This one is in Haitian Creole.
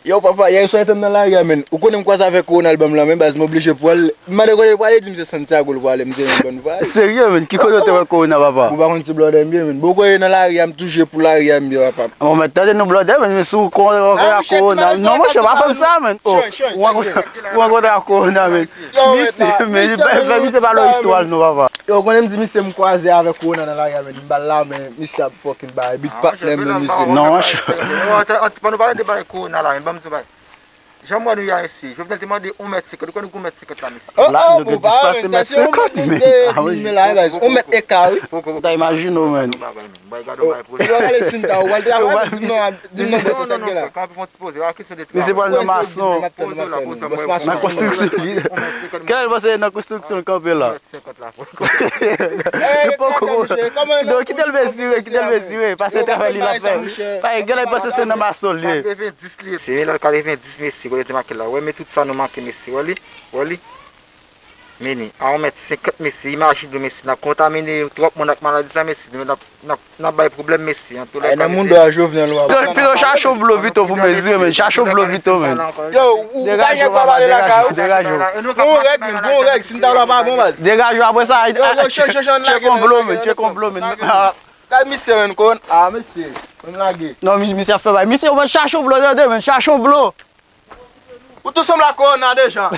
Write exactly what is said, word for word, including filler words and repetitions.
Yo, papa, yè swa te m nan lari a, menn. Ou konnen m kwaze avèk Ronald, ban m lanmen, baz, m oblije pwale. M mande kote l prale, di m se Santiago l prale, m te yon bann vwayaj. Serye, menn? Ki kote w te wè Corona, papa? Ou pa konn ti blòdè m ye, menn. Bon, ou konnen nan lari a, m toujou pou lari a, m ye, papa. Bon, men tande nou, blòdè, menn, men si w kon- renkontre ak Corona. Non, monchè, pa fè m sa, menn. Oh, ou renkontre ak Corona, menn. Misye, menn, fè misye pale istwa l non, papa. Yo, ou konnen m di misye m kwaze avèk Corona nan lari a, menn, m ba l la, men misye ap fucking bay big partner, menn, misye. Non, monchè. Yo, ann, ann, pandan nou pale de bagay Corona la, menn, ban m di yon bagay. Jan m wè nou ye a, mesye, Jovenel te mande yon mèt senkant. Ou konnen yon mèt senkant la, mesye? Oh, la, oh, nou gen dispase mèt senkant, men. Ah wi. Men la, baz, yon mèt eka, wi. Poko, poko. Ta imajine w, menn. Ou pa gade yon bagay pwojè. Ou pa pale si m ta, ou pral travay, di m non, di m non, bòs, sa k gen la. Kanpe fè yon ti poze, a kesyon de travay. Misye pral nan mason. Poze w la, poze w la, mwen. Nan konstriksyon li. Kèl panse nan konstriksyon l kanpe la? Mèt senkant la, poko. Li poko. Kite l mezire, kite l mezire. Pase travay li l ap fè. Pa gen lè l panse se nan mason l ye. Katrevendis li ye. Se yon lòt katrevendis, mesye, kote te make la. Wè, men tout sa nou make, mesye. Wè li, wè li. Meni, a yon mèt senkant, mesye, imajine w, mesye, n ap kontamine twòp moun ak maladi sa, mesye, n ap, n ap, n ap bay pwoblèm, mesye, an tou lè ka, mesye. Nan moun dwa Jovenel w ap. Pito chache yon blo pito pou mezire, men, chache yon blo pito, men. Yo, ou pa gen kwa pale lakay ou? Degaje w, pran yon règ, men, pran yon règ, si m ta w la pa bon, baz. Degaje w, apre sa, tcheke yon blo, men, tcheke yon blo, men. Kay misye, men, kon, a, mesye, men lage. Non, mi- misye ap fè bay. Misye, ou chache yon blo, tande, men, chache yon blo. Ou tou sanble ak Corona deja.